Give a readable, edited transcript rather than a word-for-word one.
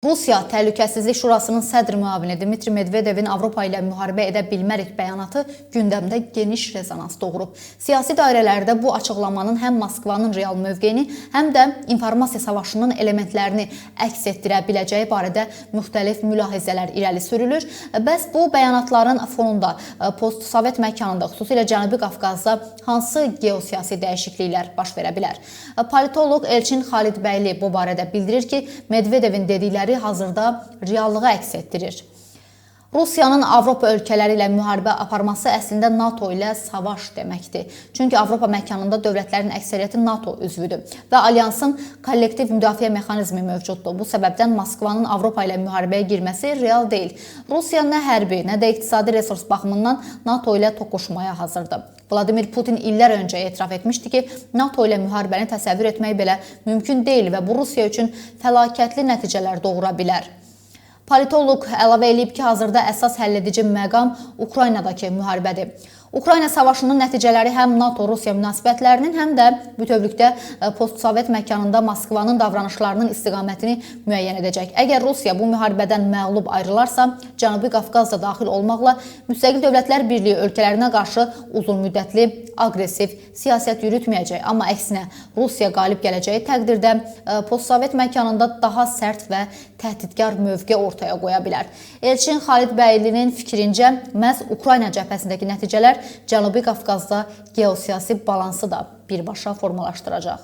Rusiya Təhlükəsizlik Şurasının sədr müavini Dmitri Medvedevin Avropa ilə müharibə edə bilmərik bəyanatı gündəmdə geniş rezonans doğurub. Siyasi dairələrdə bu açıqlamanın həm Moskvanın real mövqeyini, həm də informasiya savaşının elementlərini əks etdirə biləcəyi barədə müxtəlif mülahizələr irəli sürülür. Bəs bu bəyanatların fonunda postsovet məkanında, xüsusilə Cənubi Qafqazda hansı geosiyasi dəyişikliklər baş verə bilər? Politoloq Elçin Xalidbəyli bu barədə bildirir ki, Medvedevin dedikləri hazırda reallığı əks etdirir. Rusiyanın Avropa ölkələri ilə müharibə aparması əslində NATO ilə savaş deməkdir. Çünki Avropa məkanında dövlətlərin əksəriyyəti NATO üzvüdür və alyansın kollektiv müdafiə mexanizmi mövcuddur. Bu səbəbdən Moskvanın Avropa ilə müharibəyə girməsi real deyil. Rusiya nə hərbi, nə də iqtisadi resurs baxımından NATO ilə toqquşmaya hazırdır. Vladimir Putin illər öncə etiraf etmişdi ki, NATO ilə müharibəni təsəvvür etmək belə mümkün deyil və bu Rusiya üçün fəlakətli nəticələr doğura bilər. Politoloq əlavə eləyib ki, hazırda əsas həlledici məqam Ukraynadakı müharibədir. Ukrayna savaşının nəticələri həm NATO-Rusiya münasibətlərinin, həm də bütövlükdə postsovet məkanında Moskvanın davranışlarının istiqamətini müəyyən edəcək. Əgər Rusiya bu müharibədən məğlub ayrılarsa, Cənubi Qafqaz da daxil olmaqla Müstəqil Dövlətlər Birliyi ölkələrinə qarşı uzunmüddətli aqressiv siyasət yürütməyəcək. Amma əksinə Rusiya qalib gələcəyi təqdirdə postsovet məkanında daha sərt və təhdidkar mövqe ortaya qoya bilər. Elçin Xalidbəylinin fikrincə, məhz Ukrayna cəbhəsindəki nəticələr Cənubi Qafqazda geosiyasi balansı da birbaşa formalaşdıracaq.